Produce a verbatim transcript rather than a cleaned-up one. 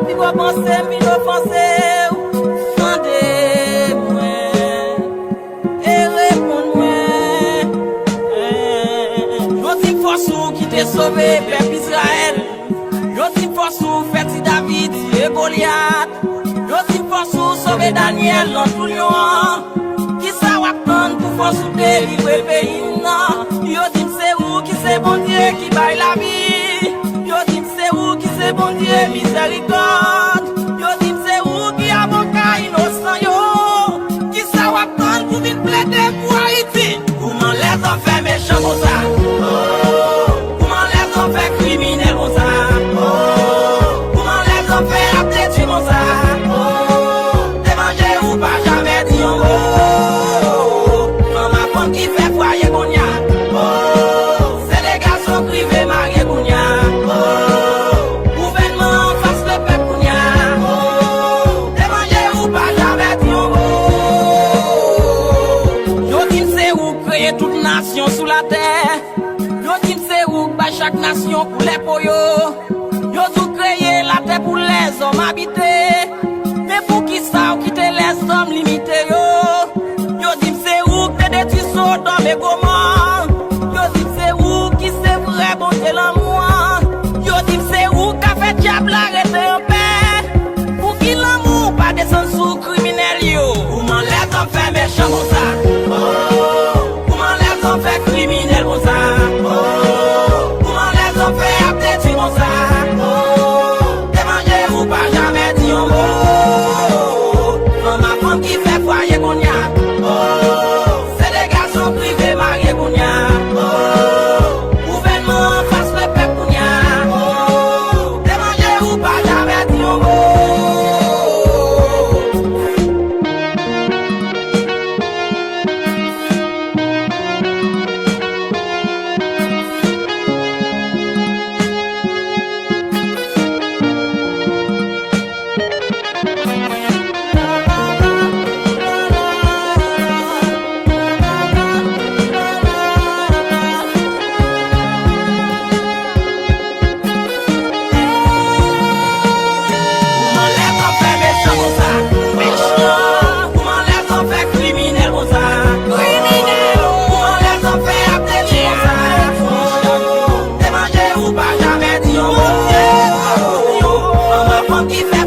Pi gwo panse m vin ofanse w. Tande mwen e reponn mwen. Yo di m fòs ou ki te sove pèp Izrayèl. Yo di m fòs ou fè ti David tiye Golyat. Yo di m fòs ou sove Danyèl nan tou lyon an. Kisa w ap tann pou fòs ou delivre peyi m nan? Yo di m se ou ki se Bondye ki bay lavi. Yo di m se ou ki se Bondye mizèrikòd. Yo di m se ou ki avoka inosan yo. Kisa w ap tann pou vin plede pou Ayiti? Kouman lèzòm fè mechan konsa? Oh, kouman lèzòm fè kriminèl konsa? Oh, kouman lèzòm fè ap detwi konsa? Oh, te manje ou pa jamè di yon mo. Fanm ak fanm ki fè fwaye kounye a. Oh, se de gason k rive marye kounye a. Oh, gouvènman an fas le pèp kounye a. Oh, te manje ou pa jamè di yon mo. Yo di m se ou k kreye tout nasyon sou latè. Yo di m se ou k bay chak nasyon koulè po yo. Yo di w kreye latè pou lèzòm abite. Men poukisa w kite lèzòm limite yo? Yo di m se ou k te detwi Sodòm e Gomò. Yo di m se ou ki se vrè Bondye lanmou an. Yo di m se ou k ka fè dyab la rete anpè. Pouki lanmou w pa desann sou kriminèl yo? Kouman lèzòm fè mechan konsa? Oh, kouman lèzòm fè kriminèl konsa? Oh, kouman lèzòm fè ap detwi konsa? Oh, te manje ou pa jamè di yon mo. Fanm ak fanm ki fè fwaye kounye a. Oh, se de gason k rive marye kounye a. Oh, gouvènman an fas le pèp kounye a. Oh, te manje ou pa jamè di yon mo. Kouman lèzòm fè mechan konsa? Mechan. Kouman lèzòm fè kriminèl konsa? Kriminèl. Kouman lèzòm fè ap detwi konsa? Te manje ou pa jamè di yon mo. Fanm ak fanm ki fè